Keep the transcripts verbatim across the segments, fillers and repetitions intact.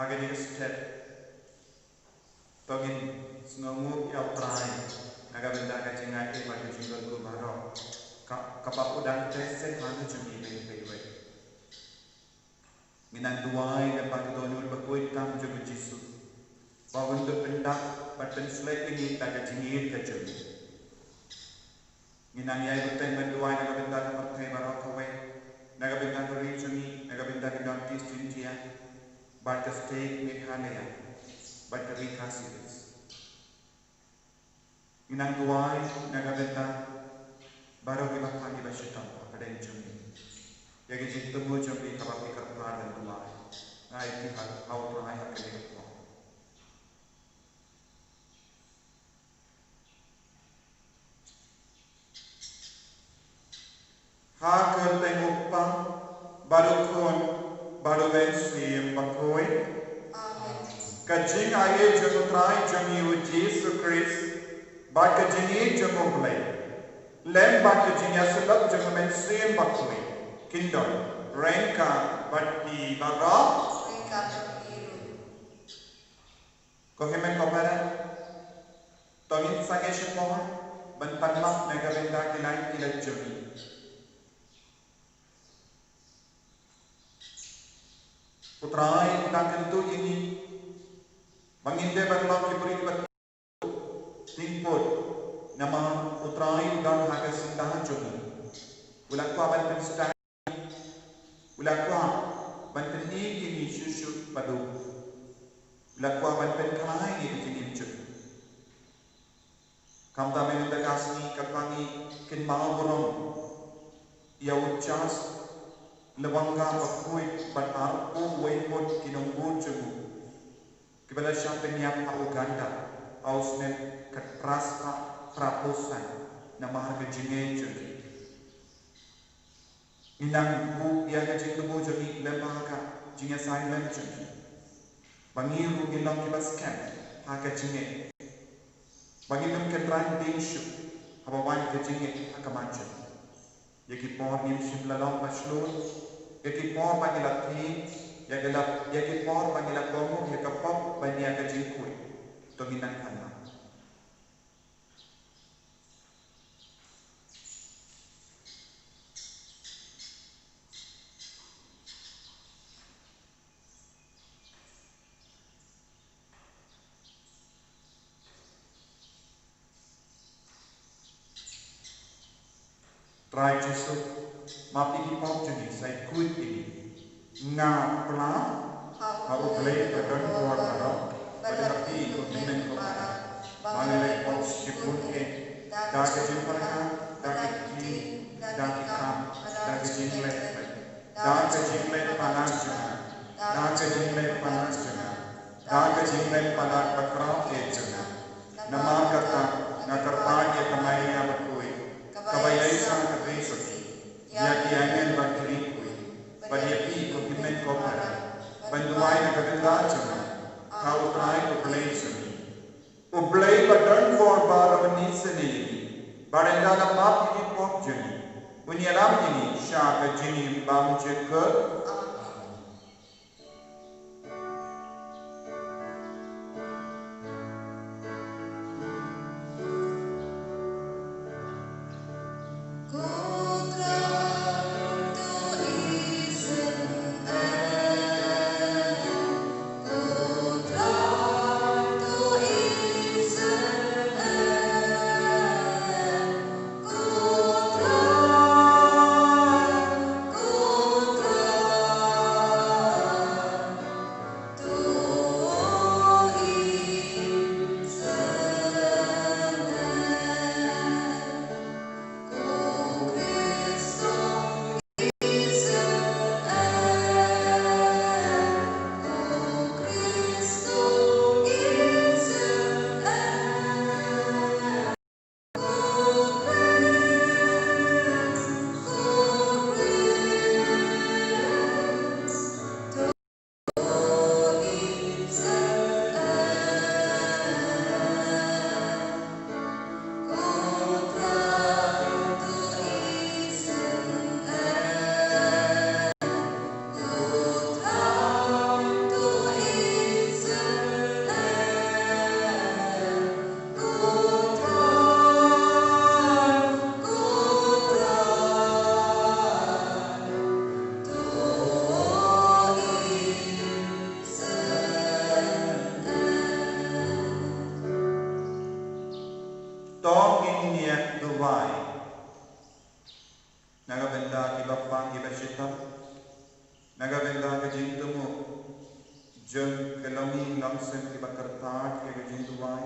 Kane ka step to ngin sngewnguh ïa U Trai na ka bynta ka jingai bad ka jingkyrkhu baroh, ka, kaba u dang trei seh ha ka jingim bad bad. Ngin nang duwai lyngba ka dohnud bakhuid tam jong u Jisu ba un pyndap bad pynshlur ïa ngi da ka jingïeit ka jong u. Ngin nang ïai bteng bad duwai na ka bynta ka pyrthei baroh kawei, na ka bynta ka ri jong ngi, na ka bynta ka North East India, bad ka state Meghalaya, bad ka ri Khasi Hills. Ngin nang duwai na ka bynta baroh kiba khang kiba shitom ha ka dei jong ngi. Ïa ka jingthmu jong ngi kaba phi kyrpad ban duwai, nga ai ïa phi ha, ha U Trai ha kane ka por. Ha ka kyrteng U Kpa, bad U Khun, bad U Mynsiem Bakhuid. Amen. Ka jingaiei jong U Trai jong ngi U Jisu Khrist, bad ka jingïeit jong U Blei, lem bad ka jingïasyllok jong U Mynsiem Bakhuid, kin don ryngkat bad phi baroh. Ryngkat bad phi ruh. Ko hynmen ko para, to ngin sangeh shapoh ban pan map na ka bynta ki lait ki lait jong ngi. U Trai u dang kyntu ïa ngi ba ngin dei ban long ki briew kiba tip pud, namar U Trai u don ha ka syndah jong ngi. U la kwah ban pynshitom, u la kwah ban pyni ïa ngi shuh shuh ba duk, u la kwah ban pynkhlaiñ ïa ka jingim jong ngi. Khamtam mynta ka sngi katba ngi kynmaw burom ïa u Charles Lwanga Bakhuid bad arphew wei ngut ki nongbud jong u kiba la shah pynïap ha Uganda ha u snem khatphra spah phraphew san namar ka jingngeit jong ki. Ngin nang buh ïa ka jingthmu jong ngi lem bad ka jingïaseng lem jong ngi, ba ngi ruh ngin long kiba skhem ha ka jingngeit, ba ngin ym kynran ding shuh haba wan ka jingngeit ha ka mat jong ngi. Ïa ki por ngim shym la long ba shlur, ïa ki por ba ngi la thied, ïa ki la, ïa ki por ba ngi la kohnguh ïa ka pop bad ïa ka jingkhuid, to ngin nang pan map. Trai Jisu, map ïa ki pop jong ngi, sa ïakhuid ïa ngi. Nga pynlong ha U Blei ba don bor baroh, bad ha phi ko hynmen ko para, ba nga leh pop shibun eh, da ka jingpyrkhat, da ka ktien, da ka kam, da ka jingleh palat, da ka jingleh palat jong nga, da ka jingleh palat jong nga, da ka jingleh palat bakhraw eh jong nga. Namar kata nga kyrpad ïa ka Maria bakhuid, kaba ïaishah kyrteng ïa ki angel bad ki riewkhuid, bad ïa phi ko hynmen ko para, ban duwai na ka bynta jong nga ha U Trai U Blei jong ngi. U Blei ba don bor baroh un isynei ïa ngi, bad ynda la map ïa ki pop jong ngi, un ïalam ïa ngi sha ka jingim bymjukut. Amen. long sien kiba kyrpad ïa ka jingduwai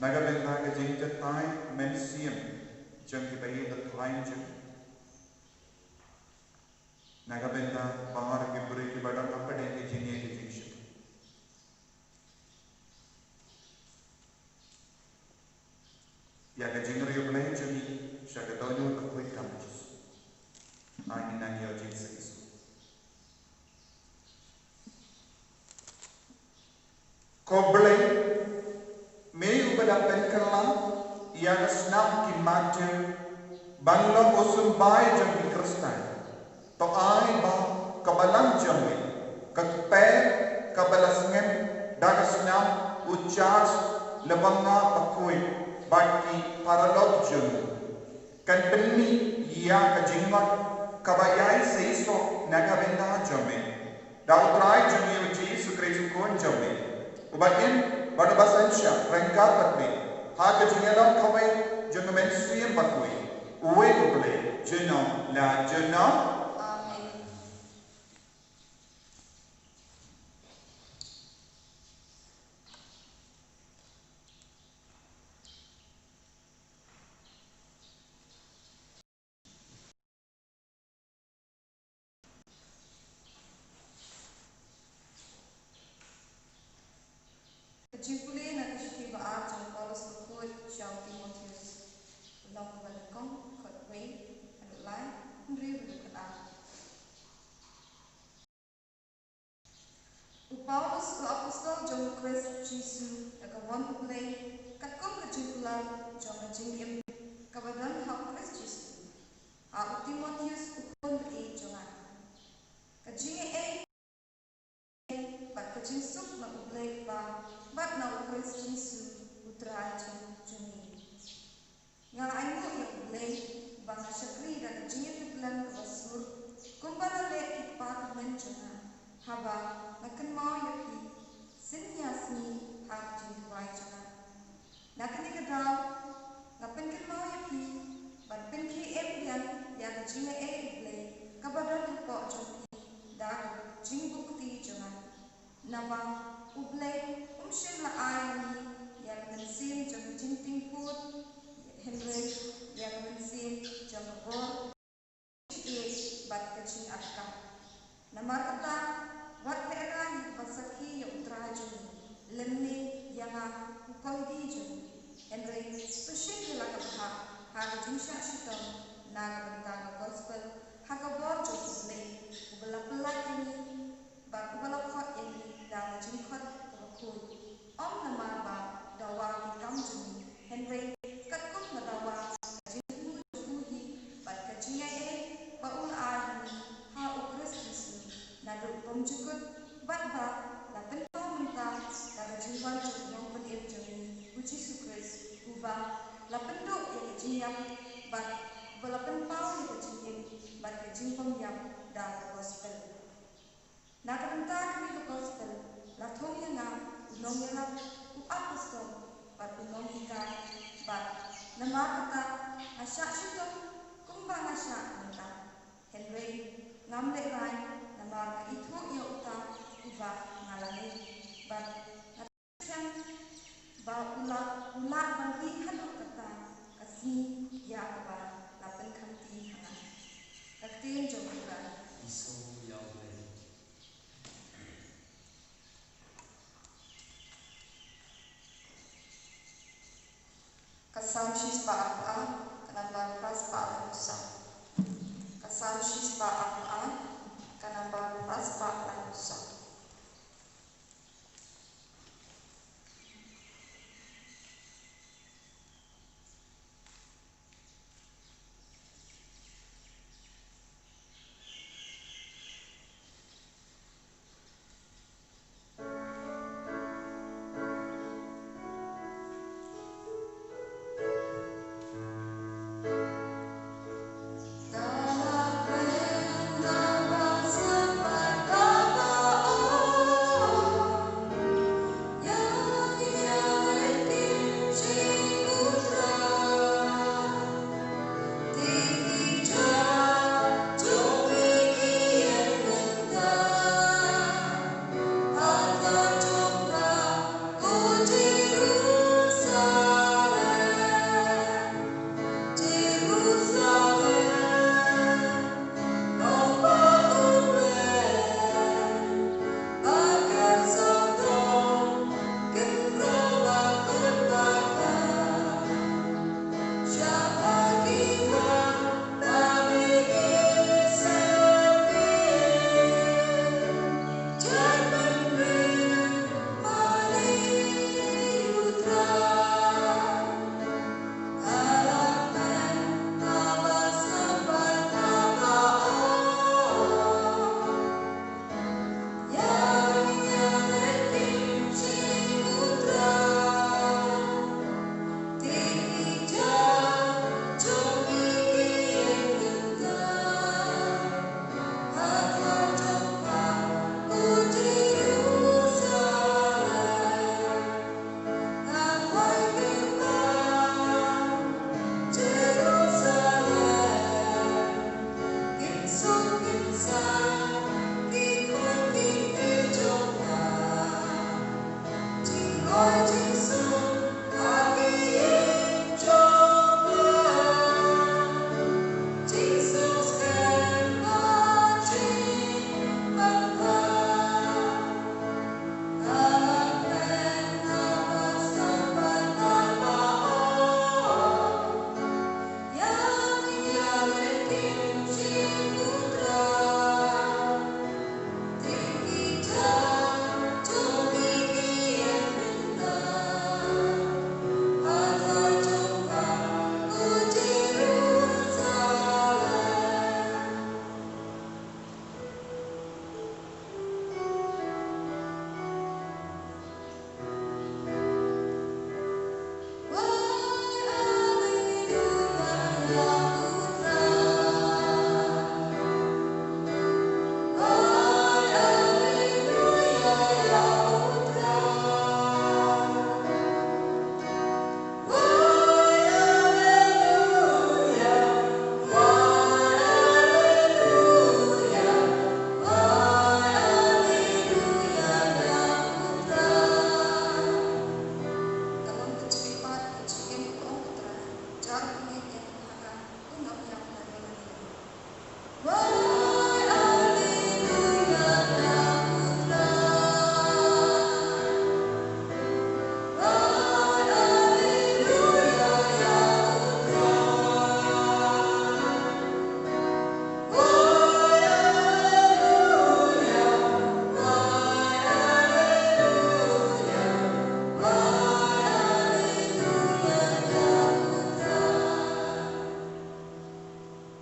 na ka bynta ka jingjatai mynsiem jong kiba ïeit da thaiñ jong, na ka bynta baroh ki briew kiba don hapdeng ka jingïeit ka jingshitom. Ïa ka jingriewblei jong ngi sha ka dohnud bakhuid jong U Jisu. Ai ngi nang ïoh jingsngewsih. Ko Blei, me uba da pynkylla ïa ka snam ki martir ban long u symbai jong ki Khristan. To ai ba ka balang jong me, ka kper kaba la sngem da ka snam u Charles le bangah bakhuid bad ki paralok jong me, kan pynmih ïa ka jingmut kaba ïai seisoh na ka bynta jong me, da U Trai jong ngi U Jisu Khrist U Khun jong me, uba im bad uba synshar ryngkat bad me ha ka jingïalam kawei jong ka Mynsiem Bakhuid, uwei U Blei, junom la junom. Amen. Ka jingpule na ka shithi ba ar jong u Paulus bakhuid sha u Timotheus. Lynnong kaba nyngkong, dkhot wei haduh lai, hynriew haduh khatar. U Paulus, u apostol jong u Khrist Jisu da ka von U Blei, katkum ka jingkular jong ka jingim kaba don ha u Khrist Jisu, ha u Timotheus u khun ba ïeit jong nga. Ka jingaiei bad ka jingsuk na U Blei Kpa bad na u Khrist Jisu U Trai jong ngi. Nga ainguh ïa U Blei ba nga shakri da ka jingïatiplem kaba sur, kumba la leh ki kpa tymmen jong nga, haba nga kynmaw ïa phi sngi ar sngi ha ka jingduwai jong nga. Na kane ka daw nga pynkynmaw ïa phi ban pynkhie im biang ïa ka jingaiei U Blei kaba don hapoh jong phi da ka jingbuh kti jong nga. Naba U Blei um shym la ai ïa ngi ïa ka mynsiem jong ka jingtingput, hynrei ïa ka mynsiem jong ka bor, jingïeit bad ka jingartatien. Namar kata, wat lehrain ïa kaba sakhi ïa U Trai jong ngi, lymne ïa nga u kongsan jong ngi. Hynrei to shim ïa la ka bhah ha ka jingshah shitom na ka bynta ka gospel, ha ka bor jong U Blei uba la pyllait ïa ngi bad uba la khot ïa ngi da ka jingkhot kaba khuid. Ym namar ba dawa ki kam jong ngi, hynrei katkum ka dawa ka jingthmu jong u hi bad ka jingaiei ba u la ai ha ngi ha u Khrist Jisu naduh bymjukut, bad ba la pynpaw mynta da ka jingwan jong u Nongpynim jong ngi U Jisu Khrist, uba la pynduh ïa ka jingïap bad uba la pynpaw ïa ka jingim bad ka jingbymïap da ka gospel. Na ka bynta kane ka gospel la thung ïa nga u nongïalap, u apostol bad u nonghikai, bad namar kata nga shah shitom kumba nga shah mynta. Hynrei ngam lehrain, namar nga ithuh ïa uta uba nga la leh, bad nga tip ba u lah, u lah ban ïeh haduh kata ka sngi ïa kaba la pynkhamti ha nga. Ka ktien jong U Trai. Ïa U Blei. Ka Salm shispah arphew ar, ka number phra spah laiphew saw. Ka Salm shispah arphew ar, ka number phra spah laiphew saw.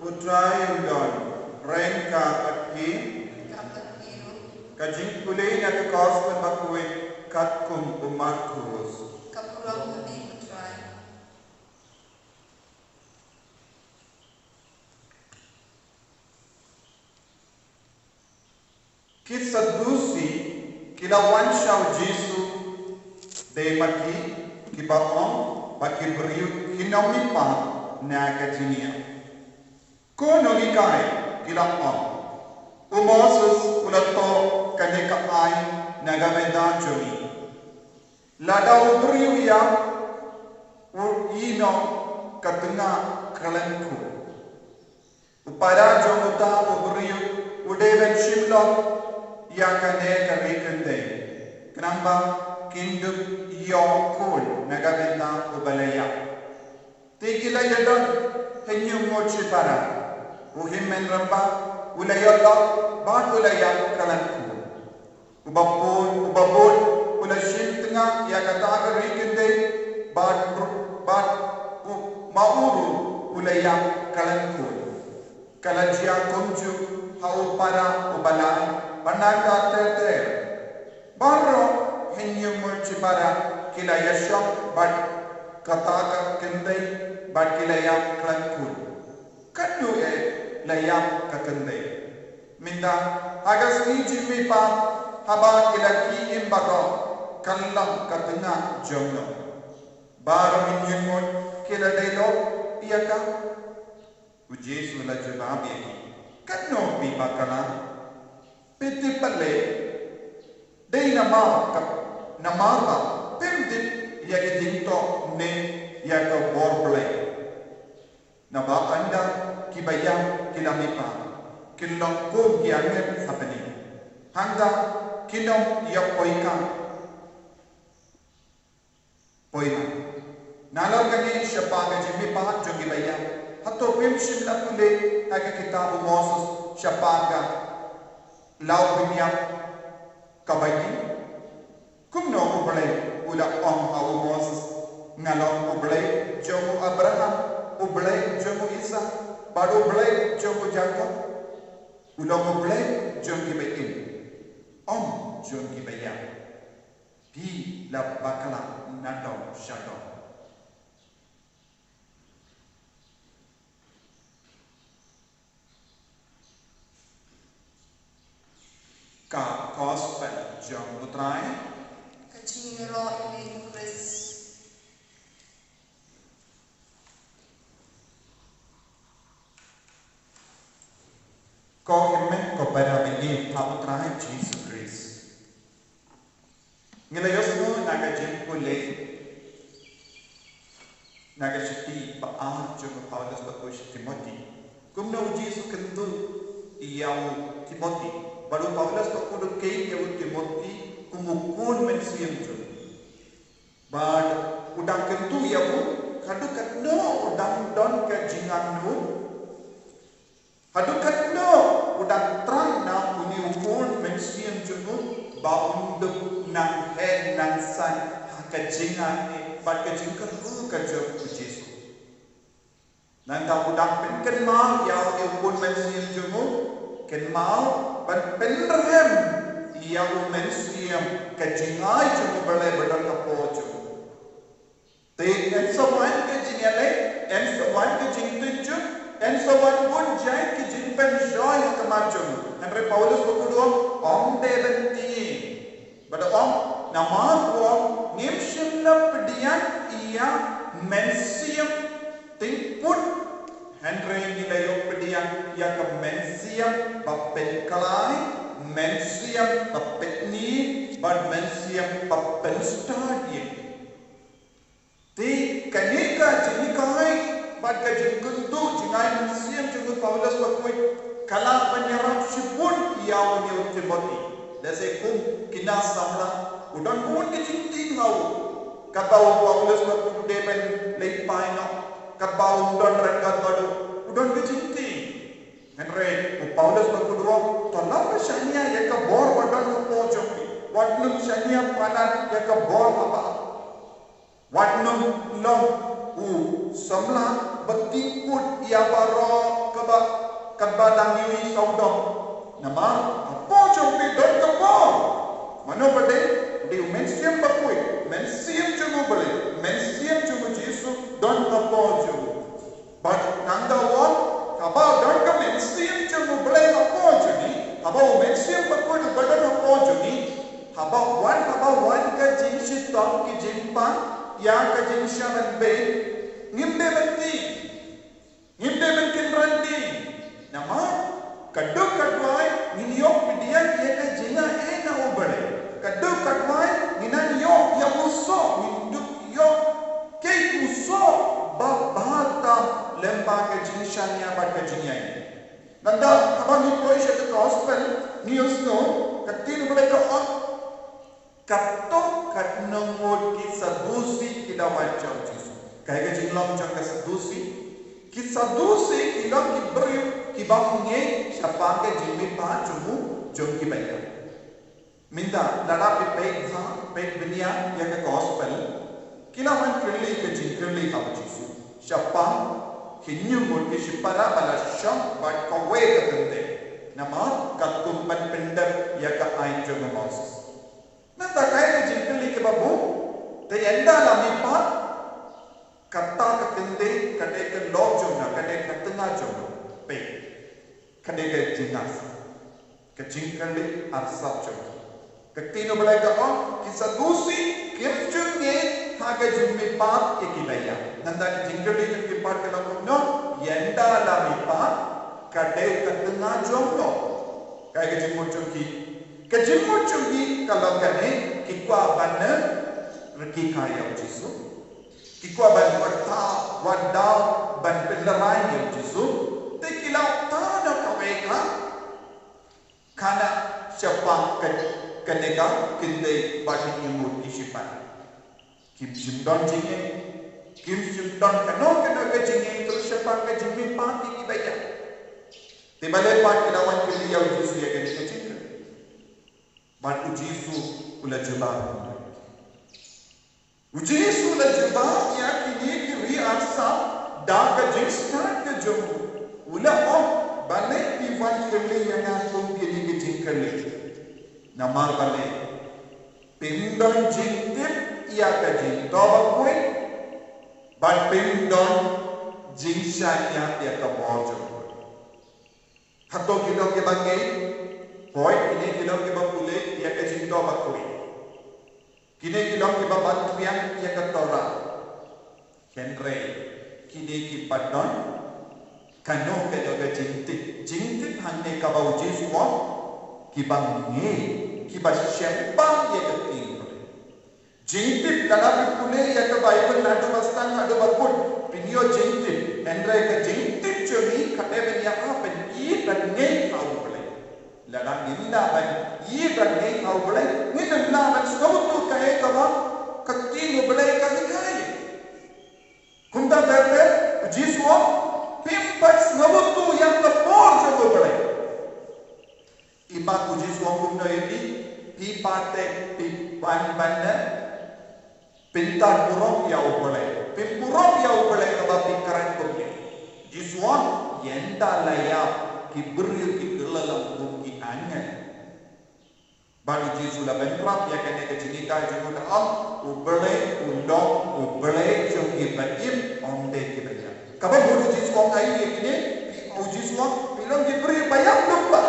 U Trai un don ryngkat bad phi. Ka jingpule na ka Gospel ba kawei katkum u Markos. Ki Saddusi ki la wan sha u Jisu, dei ma ki kiba ong ba ki briew kin ym mih pat na ka jingïap. Ko nonghikai, ki la ong, u Moses u la thoh kane ka aiñ na ka bynta jong ngi. Lada u briew u ïap, u ïehnoh ka tnga khlem khun. U para jong uta u briew u dei ban shim noh ïa kane ka ri kynthei, khnang ba kin dup ïoh khun na ka bynta uba la ïap. Te ki la ïadon hynñiew ngut shipara. U hynmen rangbah u la ïoh lok bad u la ïap khlem khun. Uba bud, uba bud u la shim tnga ïa kata ka ri kynthei bad, bad u, ma u ruh u la ïap khlem khun. Ka la jia kumjuh ha u para uba lai, ba nang ka ter ter. Baroh hynñiew ngut shipara ki la ïashong bad kata ka kynthei bad ki la ïap khlem khun. Katno eh la ïap ka kynthei. Mynta ha ka sngi jingmihpat haba ki la khie im baroh, ka long ka tnga jong no. Baroh hynñiew ngut ki la dei lok ïa ka. U Jisu u la jubab ïa ki, katno phi bakla? Phi tip balei? Dei namar ka, namar ba phim tip ïa ki jingthoh ne ïa ka bor Blei. Naba ynda kiba ïap ki la mihpat, kin long kum ki angel ha bneng. Hangta kin ym ïoh poi kam. Poi ma. Nalor kane shaphang ka jingmihpat jong kiba ïap, hato phim shym la pule ha ka kitab u Moses shaphang ka la u pynïap kaba ïing? Kumno U Blei u la ong ha u Moses, nga long U Blei jong u Abraham, U Blei jong u Isaak, bad U Blei jong u Jakob? U long U Blei jong kiba im, ym jong kiba ïap. Phi la bakla nadong shadong. Ka Gospel jong U Trai. Ka jingïaroh ïa me Khrist. Ko hynmen ko para bangeit ha U Trai Jisu Khrist. Ngi la ïohsngew na ka Jingpule na ka shithi ba ar jong u Paulus bakhuid sha Timothy. Kumno u Jisu u kyntu ïa u Timothy. Bad u Paulus bakhuid u khein ïa u Timothy kum u khun mynsiem jong u. Bad u dang kyntu ïa u, haduh katno u dang don ka jingangnud. Haduh katno u dang thrang na une u khun mynsiem jong u, ba un dup nang heh nang saiñ ha ka jingaiei bad ka jingkyrkhu ka jong u Jisu. Nangta u dang pynkynmaw ïa une u khun mynsiem jong u, kynmaw ban pynrem ïa u mynsiem, ka jingai jong u Blei ba don hapoh jong u. Te yn sa wan ka jingïaleh, yn sa wan ka jingtynjuh, yn sa wan bun jait ka jingpynshoi ha khmat jong u. Hynrei Paulus bakhuid u ong, ym dei ban tieng. Bad u ong, namar u ong, ngim shym la pdiang ïa mynsiem tyngput, hynrei ngi la ïoh pdiang ïa ka mynsiem ba pynkylla, mynsiem ba pyni, bad mynsiem ba pynstad ïa ngi. Te kane ka jinghikai bad ka jingkyntu jingai mynsiem jong u Paulus bakhuid ka lah ban ïarap shibun ïa une u Timothy. Lehse kum kine ki samla, u don bun ki jingtieng ha u. Katba u Paulus bakhuid u dei ban leit phai noh, katba um don ryngkat bad u, u don ki jingtieng. Hynrei u Paulus bakhuid u ong, to long ba shaniah ïa ka bor ba don hapoh jong phi. Wat nym shaniah palat ïa ka bor kaba Wat nym long u samla ba tyngkut ïa baroh kaba, katba dang ïohi sawdong. Namar hapoh jong phi don ka bor. Mano ba dei? Dei u Mynsiem Bakhuid, Mynsiem jong u Blei, Mynsiem jong u Jisu don hapoh jong u. Bad nangta u ong, haba don ka Mynsiem jong u Blei hapoh jong ngi, haba u Mynsiem Bakhuid u ba don hapoh jong ngi, haba wan, haba wan ka jingshitom ki jingpang ïa ka jingshah ban beiñ, ngim dei ban tieng, ngim dei ban kynran tieng. Namar ka duk ka duwai ngin ïoh pdiang ïa ka jingaiei na u Blei. Ka duk ka duwai ngin nang ïoh ïa u soh, ngin dup ïoh kei u soh ba bha tam lyngba ka jingshaniah bad ka jingaiei. Nangta haba ngi poi sha ka Gospel ngi ïohsngew ka ktien u Blei ka ong, katto katno ngut ki Sadusi ki la wan sha u Jisu. Kaei ka jinglong jong ka Sadusi? Ki Sadusi ki long ki briew kiba ngeit shaphang ka jingmihpat jong u, jong kiba ïap. Mynta lada phi peit bha, peit bniah ïa ka Gospel, ki la wan kylli ka jingkylli ha u Jisu shaphang ki hynñiew ngut ki shipara ba la shong bad kawei ka kyntien. Namar katkum ban pyndep ïa ka aiñ jong u Moses. Nangta kaei ka jingkylli kaba bun? Te ynda la mihpat, kata ka kyntien ka dei ka lok jong nga, ka dei ka tnga jong nga. Peit, ka dei ka jingngeit. Ka jingkylli arsap jong nga. Ka ktien u Blei ka ong, ki Sadusi kim ju ngeit ha ka jingmihpat ïa kiba ïap. Nangta ka jingkylli jong ki pat ka long kumno? Ynda la mihpat, ka dei ka tnga jong no? Kaei ka jingmut jong ki? Ka jingmut jong ki ka long kane, ki kwah ban rkhie kai ïa u Jisu. Ki kwah ban wad thaw, wad daw, ban pynlehrain ïa u Jisu. Te ki la thaw noh kawei ka khana shaphang ka, kane ka kyntien ba hynñiew ngut ki shipara. Kim shym don jingeh, kim shym don kano kano ka jingeh shaphang ka jingmihpat ïa kiba ïap. Te balei pat ki la wan kylli ïa u Jisu ïa kane ka jingkylli? Bad u Jisu u la jubab. U Jisu u la jubab ïa kine ki ri arsap da ka jingstad ka jong u. U la ong, balei phi wan kylli ïa nga kum kine ki jingkylli? Namar balei? Phim don jingtip ïa ka jingthoh bakhuid, bad phim don jingshaniah ïa ka bor jong u. Hato ki long kiba ngeit? Hooid, kine ki long kiba pule ïa ka jingthoh bakhuid. Kine ki long kiba ban pdiang ïa ka Torah. Hynrei kine ki pat don kano kano ka jingtip, jingtip hangne kaba u Jisu u ong, kiba ngeit, kiba shemphang ïa ka ktien. Jingtip, lada phi pule ïa ka Baibl naduh ba sdang haduh ba kut, phin ïoh jingtip. Hynrei ka jingtip jong ngi ka dei ban ïa ha ban ïeit ban ngeit ha U Blei. Lada ngim lah ban ïeit ban ngeit ha U Blei, ngim lah ban sngewthuh kaei kaba ka ktien U Blei ka hikai. Kumta ter ter U Jisu u ong, phim pat sngewthuh ïa ka bor jong U Blei. I Mat U Jisu u ong kumno ïa phi, phi pat te phi wan ban ne pyntan burom ïa U Blei. Phim burom ïa U Blei kaba phi kren kumne. Jisu u ong, ïa nta la ïa ki briew ki kylla long kum ki angel. Bad U Jisu la bynrap ïa kane ka jinghikai jong u da ong, U Blei u long U Blei jong kiba im, ym dei kiba ïap. Kaba mut U Jisu u ong aïu ïa kine, phi, U Jisu u ong, phi long ki briew ba ïap lypa.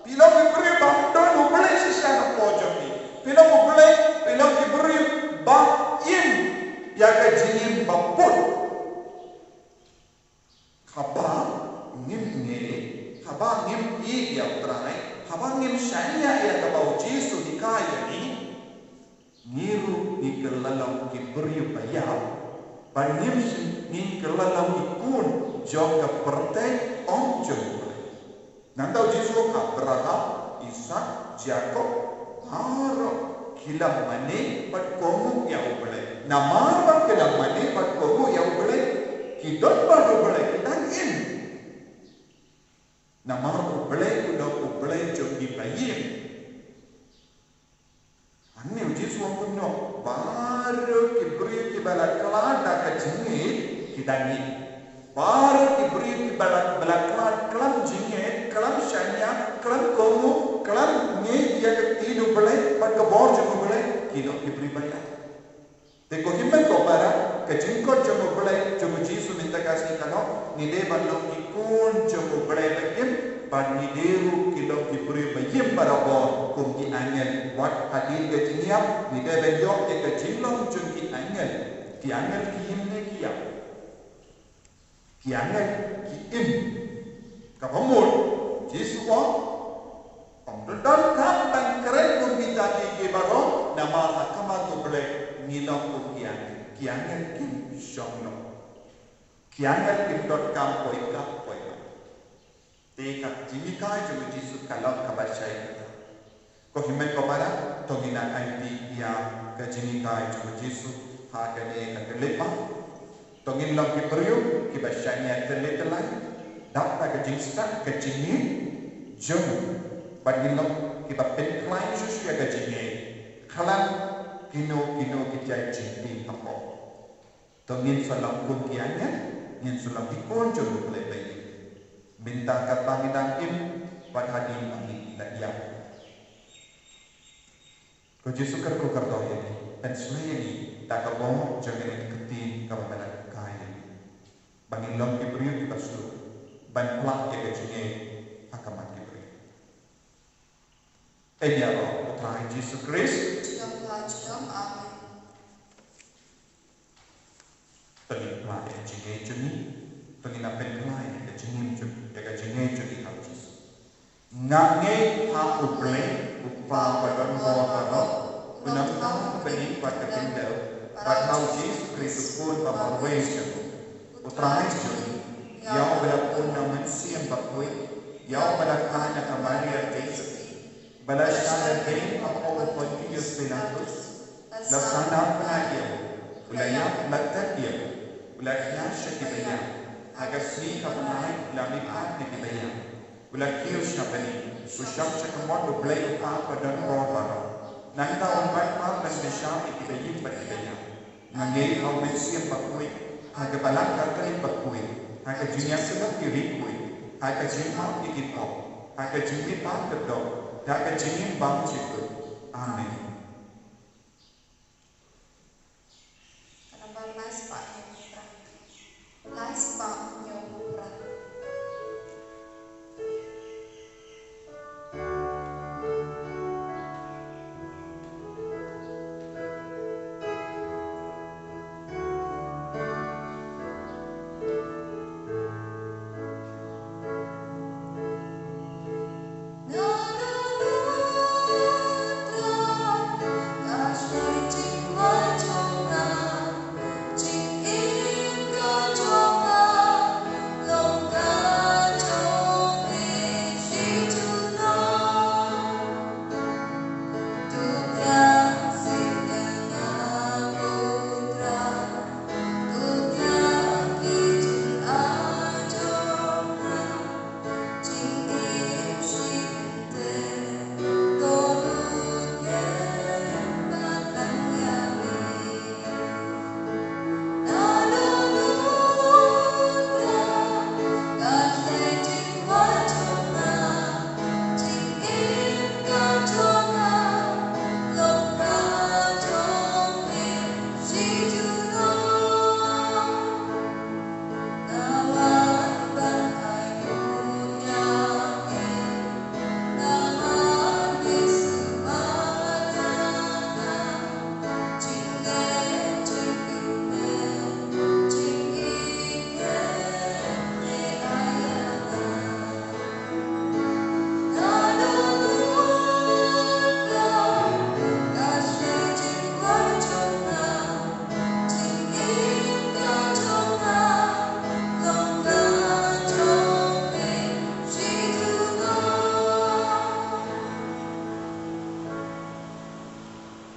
Phi long ki briew ba ym don U Blei shisha na ka bor jong phi. Phi long U Blei, phi long ki briew ba im ïa ka jingim ba put. Haba ngim ngeit, haba ngim ïeit ïa U Trai, haba ngim shaniah ïa kaba U Jisu u hikai ïa ngi, ngi ruh ngi kylla long ki briew ba ïap, bad ngim shym, ngi kylla long ki khun jong ka pyrthei, ym jong U Blei. Nangta U Jisu u ong, Abraham, Isaak, Jakob, baroh ki la mane bad kohnguh ïa U Blei. Namar ba ki la mane bad kohnguh ïa U Blei, ki don bad U Blei, ki dang im. Namar U Blei u long U Blei jong kiba im. Hangne U Jisu u ong kumno, baroh ki briew kiba la khlad da ka jingngeit ki dang im. Baroh ki briew kiba la, ba la khlad khlem jingngeit, khlem shaniah, khlem kohnguh, khlem ngeit ïa ka ktien U Blei bad ka bor jong U Blei, ki long ki briew ba ïap. Te ko hynmen ko para, ka jingkhot jong U Blei, jong U Jisu mynta ka sngi ka long, ngi dei ban long ki khun jong U Blei ba im, bad ngi dei ruh ki long ki briew ba im barabor kum ki angel. Wat hadien ka jingïap ngi dei ban ïoh ïa ka jinglong jong ki angel. Ki angel ki im ne ki ïap? Ki angel ki im. Kaba mut, Jisu u ong, ym don kam ban kren kum kita kiei kiei baroh, namar ha khmat U Blei ngi long kum ki angel. Ki angel kim shong noh. Ki angel kim donkam poi kah poi kah. Te ka jinghikai jong U Jisu ka long kaba shai kata. Ko hynmen ko para, to ngin ïa aiti ïa ka jinghikai jong U Jisu ha kane ka khyllipmat. To ngin long ki briew kiba shaniah tylli tyllai, dap da ka jingstad ka jingngeit jong u. Bad ngin long kiba pynkhlaiñ shuh shuh ïa ka jingngeit khlem kino kino ki jait jingtieng hapoh. To ngin sa long kum ki angel, ngin sa long ki khun jong U Blei ba im. Mynta katba ngi dang im, bad hadien ba ngi la ïap. Ko Jisu kyrkhu kyrdoh ïa ngi, pynslem ïa ngi da ka bor jong kane ka ktien kaba me la hikai ïa ngi, ba ngin long ki briew kiba shlur ban pynlong ïa ka jingngeit ha khmat ki briew. Ïaroh, U Trai Jisu Khrist. Junom la junom, amen. To ngin pynlong ïa ka jingngeit jong ngi, to ngin ïa pynlong ïa ka jingim jong, ïa ka jingngeit jong ngi ha U Jisu. Nga ngeit ha U Blei, U Kpa ba don bor baroh, U Nongthaw ka bneng bad ka khyndew, bad ha U Jisu Khrist U Khun ba marwei jong u, U Trai jong ngi, ïa uba la pun na U Mynsiem Bakhuid, ïa uba la kha na ka Maria Theisotti, ba la shah lyndet hapoh u Pontius Pilatus, la sah na bnai ïa u, u la ïap, la klet ïa u, u la thiah sha ki ba ïap, ha ka sngi kaba lai u la mihpat na ki ba ïap, u la kiew sha bneng, u shong sha ka mon U Blei U Kpa ba don bor baroh. Nangta un wan pat ban pynshai ïa ki ba im bad ki ba ïap. Nga ngeit ha U Mynsiem Bakhuid, ha ka Balang Katholik bakhuid, ha ka jingïasyllok ïa ki riewkhuid, ha ka jingmap ïa ki pop, ha ka jingmihpat kyrdoh, ha ka jingim bymjukut. Amen. Ka nambar lai spah hynñiew phra. Lai spah hynñiew phra.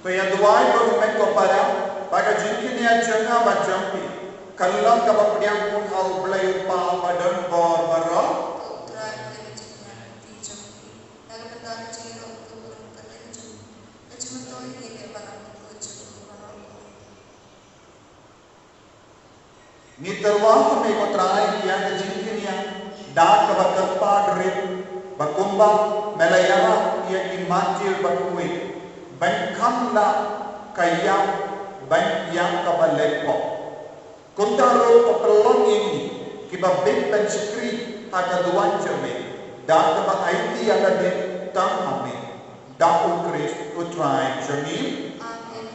To ïa duwai ko hynmen ko para, ba ka jingkñia jong nga bad jong phi kan long kaba pdiang pynban ha U Blei U Kpa ba don bor baroh. Ngi tyrwa ha me ko Trai ïa ka jingkñia da kaba kyrpad rit, ba kumba me la ïarap ïa ki martir ba khuid ban kham lah ka ïap bad ïa kaba leh pop. Kumta ruh pynlong ïa ngi kiba bit ban shakri ha ka duwan jong me da kaba aiti ïa lade tang ha me, da U Khrist U Trai jong ngi. Amen.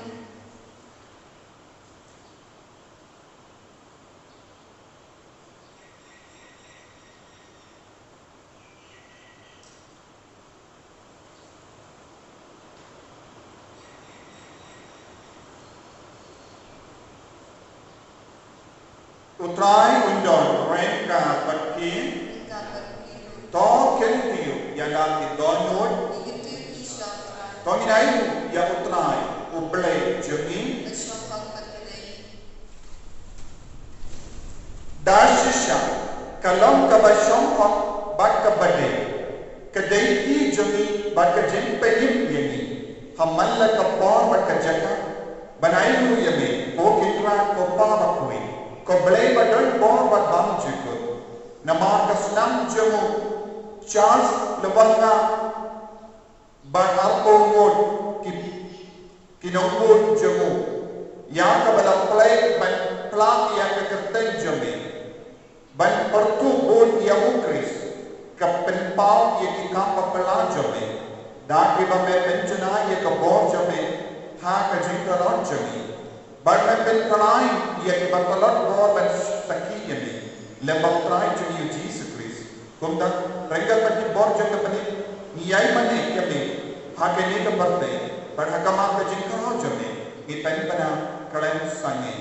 U Trai un don ryngkat bad phi. To khyndiat ïa la ki dohnud. To ngin ai ïa U Trai U Blei jong ngi. Da shisha ka long kaba shongkun bad kaba dei, ka dei ki jong ngi bad ka jingpynim ïa ngi ha man la ka por bad ka jaka, ban ai ruh ïa me ko Kynrad, ko Pa bakhuid, ko Blei ba don bor bad bymjukut. Namar ka snam jong u Charles Lwanga bad arphew ngut ki, ki nongbud jong u, ïa kaba la plie ban plie ïa ka kyrteng jong me, ban pyrtuh bud ïa U Khrist, ka pynpaw ïa ki kam ba phylla jong me, da kiba me pynjanai ïa ka bor jong me ha ka jingtlot jong ngi. Bad me pynkylla ïa kiba tlot bor ban sakhi ïa me lem bad U Trai jong ngi U Jisu Khrist. Kumta, ryngkat bad ki bor jong ka bneng, ngi ïai mane ïa me ha kane ka pyrthei, bad ha khmat ka jingkyrkhu jong me ngi pynbna khlem sangeh.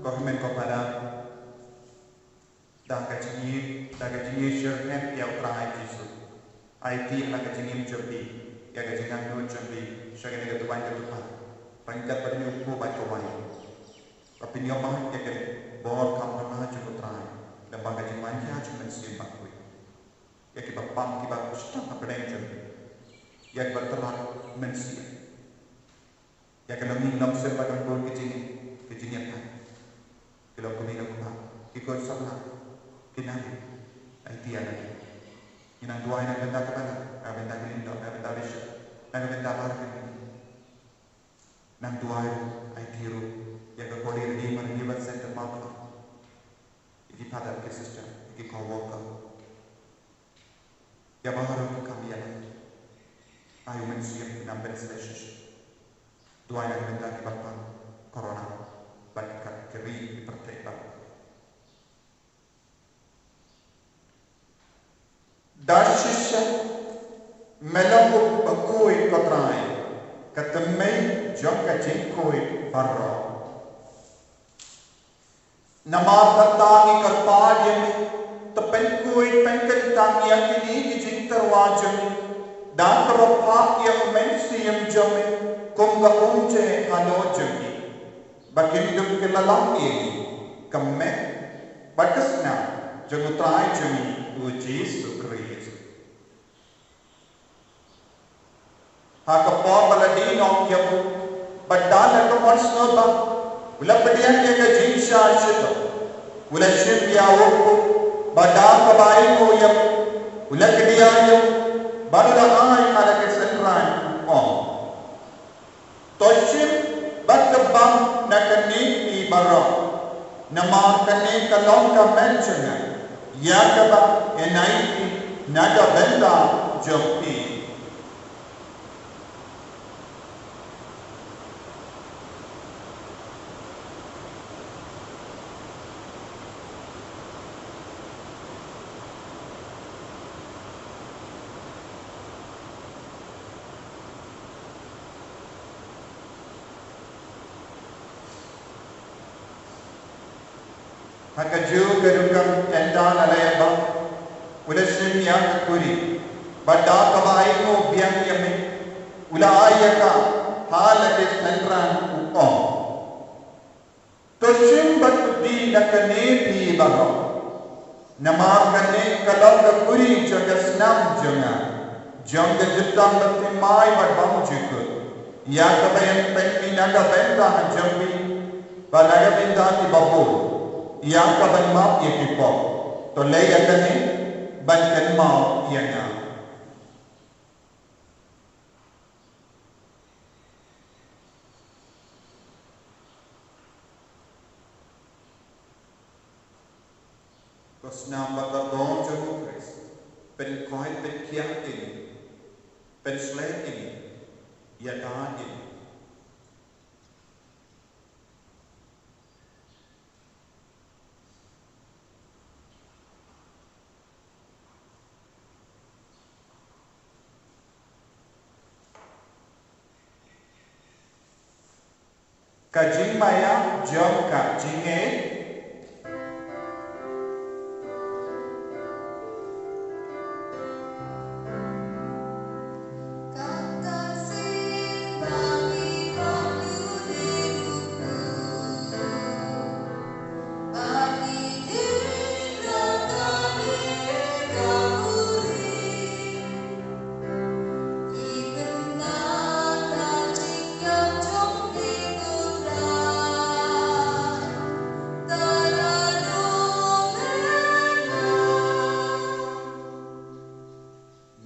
Ko hynmen ko para, da ka jingïeit, da ka jingïeit syrhem ïa U Trai Jisu, aiti ïa la ka jingim jong phi, ïa ka jingangnud jong phi sha kane ka duwan ka jong phi, ryngkat bad une u kpu bad ka waiñ, ba phin ïoh ban ïa ka bor kham bha jong U Trai, lem bad ka jingwan jong U Mynsiem Bakhuid. Ïa kiba pang, kiba sdang ha pdeng jong phi, ïa kiba tyrwa mynsiem. Ïa ka longïing longsem bad bun ki jing, ki jingïakhun. Ki long kmie long kpa, ki khun samla, ki nongrim, aiti ïa lade. Ngi nang duwai na ka bynta ka balang, na ka bynta ki lyngdoh, na ka bynta bishop, na ka bynta baroh ki. Nang duwai ruh, aiti ruh ïa ka Holy Redeemer Revival Centre Mawkyrwat, ïa ki father, ki sister, ïa ki co-worker, ïa baroh ki kam ïa lade. Ai U Mynsiem Bakhuid ban pynslem shisha. Duwai na ka bynta kiba pang corona bad ka, ka ri, ka pyrthei baroh. Da shisha me long u bakhuid, ko Trai. jingkhuid baroh. Namar kata ngi kyrpad ïa me, to pynkhuid pynkyntang ïa kine ki jingtyrwa jong ngi da kaba phah ïa U Mynsiem jong me kum ka umje halor jong ngi, ba kin dup ki la long ïa ngi ka met bad ka snam jong U Trai jong ngi U Jisu Khrist. Ha ka por ba la die noh ïa u, bad da la ka mon sngewbha, u la pdiang ïa ka jingshah shitom, u la shim ïa u, bad da kaba ainguh ïa u, u la kdiah ïa u, bad u la ai ha la ki synran, u ong: To shim bad to bam na kane phi baroh, namar kane ka long ka met jong nga, ïa kaba yn ai phi na ka bynta jong phi. Ha kajuh ka dohkha, ynda la ïa bam, u la shim ïa ka kuri, bad da kaba ainguh biang ïa me, u la ai ïa ka ha la ki synran, u ong: To shim bad to die na kane phi baroh, namar kane ka long ka kuri jong ka snam jong nga, jong ka jutang bathymmai bad bymjukut, ïa kaba yn pynmih na ka bynta jong phi bad na ka bynta kiba bun, ïa kaban map ïa ki pop. To leh ïa kane ban kynmaw ïa nga. Ko snam ba kordor jong U Khrist, pynkhuid pynkhiah ïa ngi, pynshlei ïa ngi, ïada ïa ngi. Ka jingmaïa jong ka jingngeit.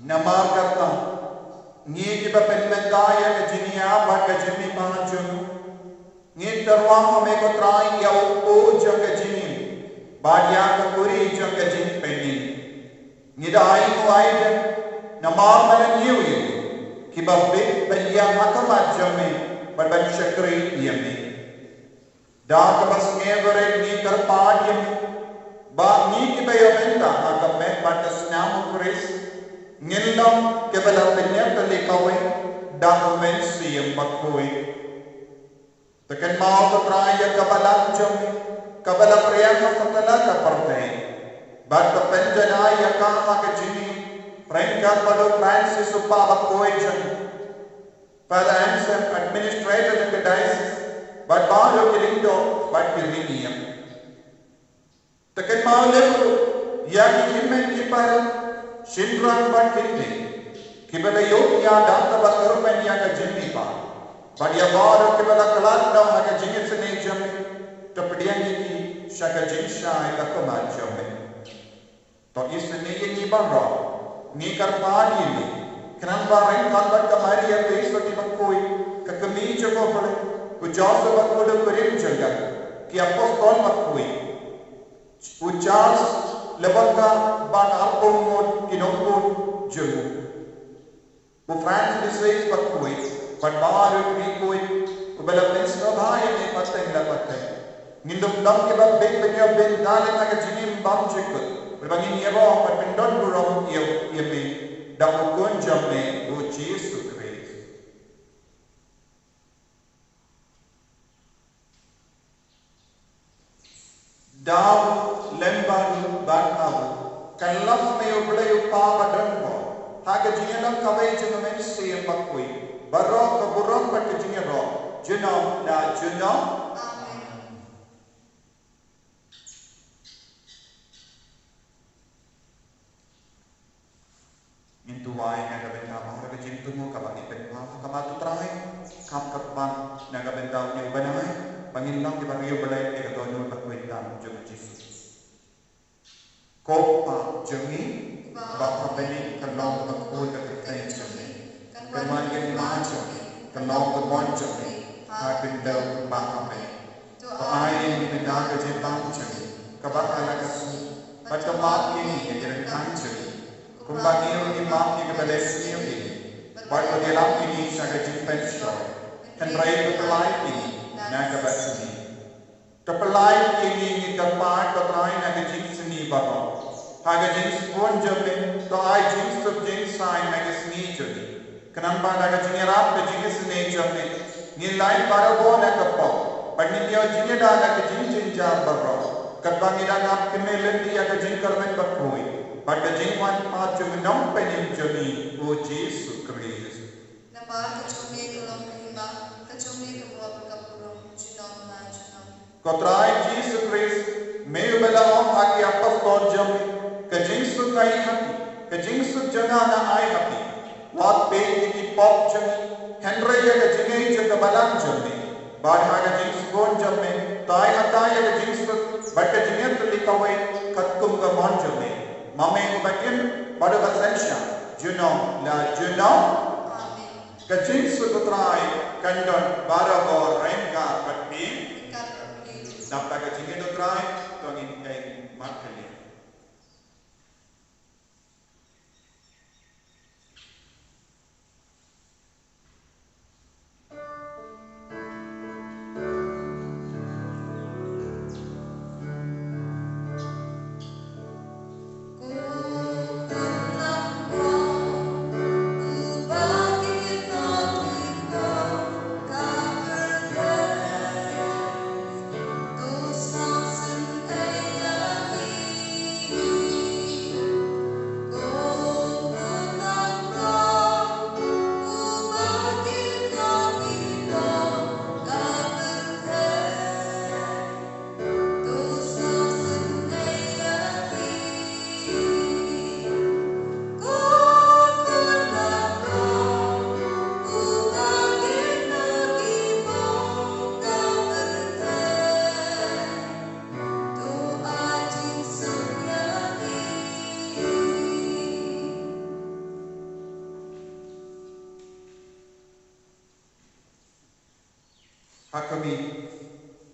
Namar kata, ngi kiba pynmynta ïa ka jingïap bad ka jingmihpat jong u, ngi tyrwa ha me ko Trai ïa u kpu jong ka jingim, bad ïa ka kuri jong ka jingpynim. Ngi da ainguh aidem namar ba la ñiew ïa ngi, kiba bit ban ïeng ha khmat jong me bad ban shakri ïa me. Da kaba sngewrit ngi kyrpad ïa me, ba ngi kiba ïoh bynta ha ka met bad ka snam U Khrist, ngin long kiba la pynïap tylli kawei da U Mynsiem Bakhuid. To kynmaw ko Trai ïa ka balang jong me, kaba la pdiang ha satlak ka pyrthei, bad to pynjanai ïa ka ha ka jingim, ryngkat bad u Francis u kpa bakhuid jong me, Father Anselm, administrator jong ka diocese, bad baroh ki lyngdoh bad ki riewniam. To kynmaw lem ruh ïa ki hynmen ki para, shynrang bad kynthei, kiba la ïoh ïa ka dap kaba kyrmen ïa ka jingmihpat, bad ïa baroh kiba la khlad noh ha ka jingisynei jong me, to pdiang ïa ki sha ka jingshai ka khmat jong me. To isynei ïa ngi baroh, ngi kyrpad ïa me, khnang ba ryngkat bad ka Maria Theisotti bakhuid, ka kmie jong U Blei, u Joseph bakhuid u kurim jong ka, ki apostol bakhuid, u Charles Lewandowski bad arphew ngut ki nongbuh jong u, u Francis bakhuid, bad baroh ki riewkhuid, uba la pynsngewbha ïa me pateng la pateng. Ngin dup long kiba bit ban ïoh bynta lem ha ka jingim bymjukut, uba ngin ïaroh bad pyndonburom ïa, ïa me, da u Khun jong me u Jisu Khrist. Da u lem bad u bad ïa u, kan long me u Blei u Kpa badonbor, ha ka jingïadon kawei jong u Mynsiem Bakhuid, baroh ka burom bad ka jingïaroh, junom la junom. Amen. Ngin duwai na ka bynta baroh ka jingthmu kaba ngi pynpaw ha khmat u Trai, kham kyrpang na ka bynta une u bnai, ba ngin long kiba riewblei ïa ka dohnud bakhuid tam jong u Jisu. Ko Kpa jong ngi ba ha bneng, kan long bakhuid ka kyrteng jong me, kan wan ka hima jong me, kan long ka mon jong me ha khyndew kumba ha bneng. To ai ïa ngi mynta ka jingpang jong ngi kaba ha la ka sngi, bad to map ïa ngi ïa ki ryngkang jong ngi, kumba ngi ruh ngi map ïa kiba leh sniew ïa ngi, bad to ïalam ïa ngi sha ka jingpynshoi, hynrei to pyllait ïa ngi na kaba sniew. To pyllait ïa ngi, ngi kyrpad ko Trai, na ka jingsngi baroh. Ha ka jingsbun jong me to ai jingsuk jingsaiñ ha ka sngi jong ngi. Khnang ba da ka jingïarap ka jingisynei jong me, ngin lait barabor na ka pop, bad ngin ïoh jingïada na ka jingjynjar baroh, katba ngi dang ap kynmaw lynti ïa ka jingkyrmen bakhuid bad ka jingwan pat jong u Nongpynim jong ngi, u Jisu Khrist. Namar ka jong me ka long ka hima, ka jong me ka bor bad ka burom, junom la junom. Ko Trai Jisu Khrist, me uba la ong ha ki apostol jong me, ka jingsuk nga ai ha phi, ka jingsuk jong nga nga ai ha phi. Wat peit ïa ki pop jong ngi, hynrei ïa ka jingngeit jong ka balang jong me. Bad ha ka jingsbun jong me to ai hatai ïa ka jingsuk bad ka jingïatylli kawei, katkum ka mon jong me, ma me uba im bad uba synshar, junom la junom. Amen. Ka jingsuk u Trai kan don barabor ryngkat bad phi. Ryngkat bad phi. Naba ka jingngeit u Trai, to ngin ïeng markylliang. Ha khmih,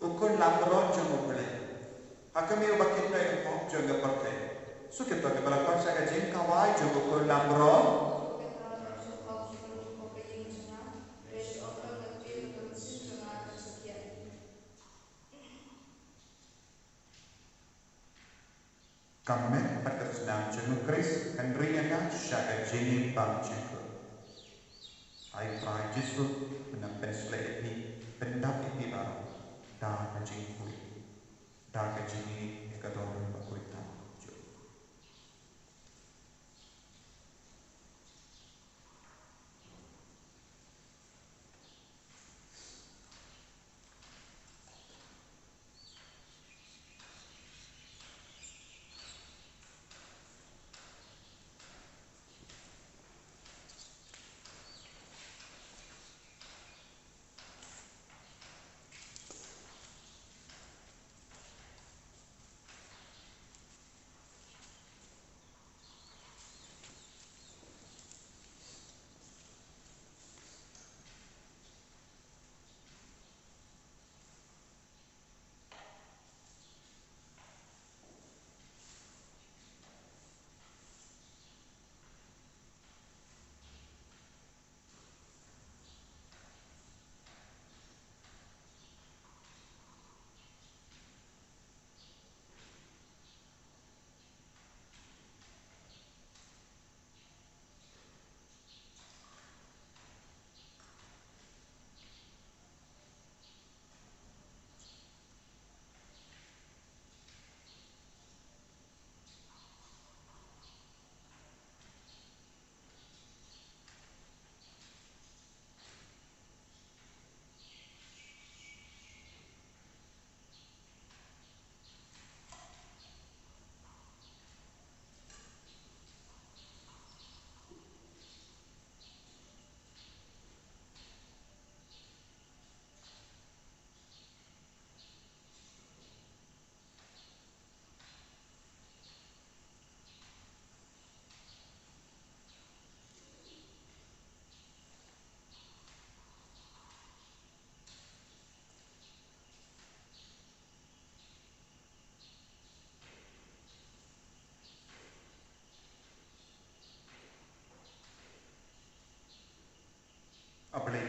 u khun langbrot jong U Blei. Ha khmih, uba kynnoh ïa ka pop jong ka pyrthei. Shu kito kiba la khot sha ka jingkhawai jong u khun langbrot. Ka met bad ka snam jong u Khrist kan ri ïa nga sha ka jingim bymjukut. Ai Trai Jisu, me pynshlei ïa ngi, pyndap ïa ngi baroh da ka jingkhuid, da ka jingïeit ïa ka dohnud bakhuid tam jong u.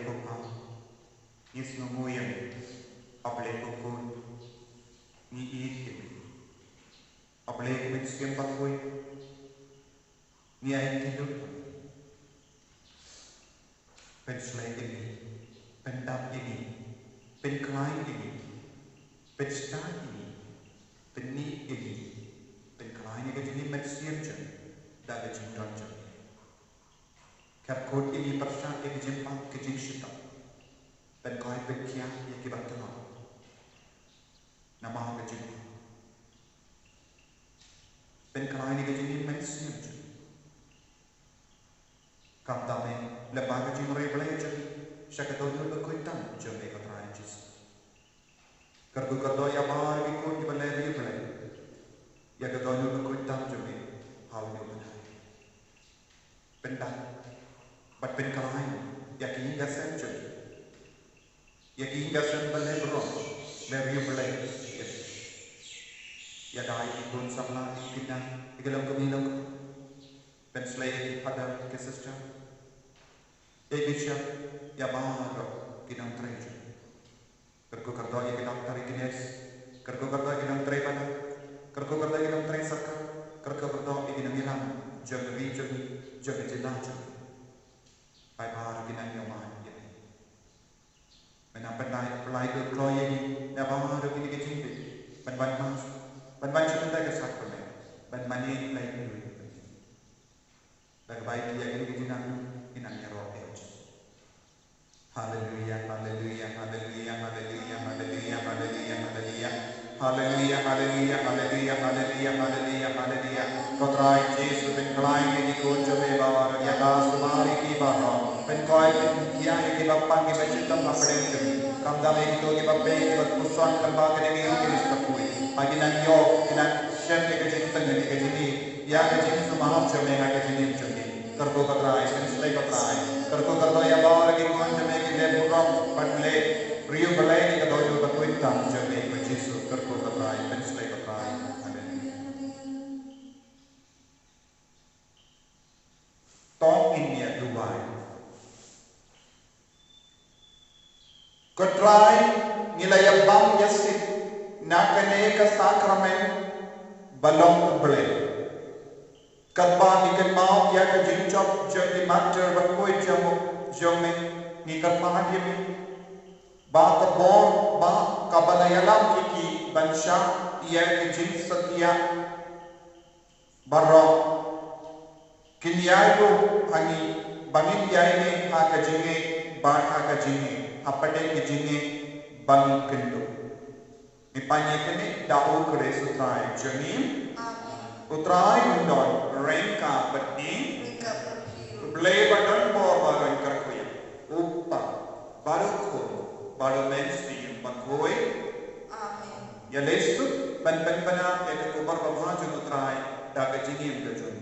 Ko Pa, ngi sngewnguh ïa me. A Blei ko Khun, ngi ïeit ïa me. A Blei ko Mynsiem Bakhuid, ngi aiti lut ïa me. Pynshlei ïa ngi, pyndap ïa ngi, pynkhlaiñ ïa ngi, pynstad ïa ngi, pynïeit ïa ngi, pynkhlaiñ ïa ka jingim mynsiem jong ngi da ka jingdon jong me. Kyrkhu ïa ngi pyrshah ïa ka jingpang ka jingshitom. Pynkhuid pynkhia ïa kiba thngan namar ka jingpang. Pynkhlaiñ ïa ka jingim mynsiem jong ngi. Khamtam me, lyngba ka jingriewblei jong ngi sha ka dohnud bakhuid tam jong me, ko Trai Jisu. Kyrkhu kyrdoh ïa baroh ki khun kiba leh riewblei ïa ka dohnud bakhuid tam jong me ha une u bnai. Pyndap bad pynkhlaiñ ïa ki ïing ki sem jong ngi. Ïa ki ïing ki sem ba leh burom, leh riewblei. Ïa ki khun samla, ïa ki khynnah, ïa ki longkmie longkpa. Pynshlei ïa ki father, ki sister, ïa ki bishop, ïa baroh ki nongtrei jong ngi. Kyrkhu kyrdoh ïa ki doktor, ïa ki nurse. Kyrkhu kyrdoh ïa ki nongtrei palat. Kyrkhu kyrdoh ïa ki nongtrei sorkar. Kyrkhu kyrdoh ïa ki nongïalam jong ka ri jong ngi, jong ka jylla jong ngi. Ai baroh ki nongïalam ïa ngi. Men ym pynlait, pynlait lut kloi ïa ngi na baroh kine ki jingtip. Ban wan mas, ban wan sha kynta ka sakramen, ban mane ïa ngi. Da kaba ïeit ïa kine ki jingïalang, ngi nang ïaroh ïa u Jisu. Haleluia, haleluia, haleluia, haleluia, haleluia, haleluia, haleluia. Haleluia, haleluia, haleluia, haleluia, haleluia, haleluia. Ko Trai Jisu, pynkhlaiñ ïa ki khun jong me baroh, ïada sumar ïa ki baroh. Pynkhuid pynkhia ïa kiba pang kiba shitom hapdeng jong ngi. Khamtam ïa kito kiba pang kiba puson lyngba kane ka ïing Khrist bakhuid. Ba kin nang ïoh, kin nang shem ïa ka jingtngen ïa ka jingïeit, ïa ka jingsumar jong me ha ka jingim jong ngi. Kyrkhu ko Trai, pynshlei ko Trai. Kyrkhu kyrdoh ïa baroh ki khun jong me ki leh burom bad leh riewblei ïa ka dohnud bakhuid tam jong me, ko Jisu. Kyrkhu ko Trai, pynshlei ko Trai. Amen. To ngin ïa duwai. Ko Trai, ngi la ïa bam ïa sih na kane ka sakramen ba long U Blei, katba ngi kynmaw ïa ka jingjop jong ki martyr bakhuid jong, jong me. Ngi kyrpad ïa me ba ka bor ba kaba la ïalam ïa ki ban shah ïa ka jingsatia baroh, kin ïai buh ha ngi ba ngin ïai neh ha ka jingngeit bad ha ka jingngeit, hapdeng ka jingngeit ba ngi kynduh. Ngi pan ïa kane da U Khrist U Trai jong ngi. Amen. U Trai un don ryngkat bad ngi. Ryngkat bad phi ruh. U Blei ba don bor baroh un kyrkhu ïa U Kpa bad U Khun bad U Mynsiem Bakhuid. Amen. Ïa lei suk ban pynbna ïa ka khubor babha jong U Trai da ka jingim ka jong ngi.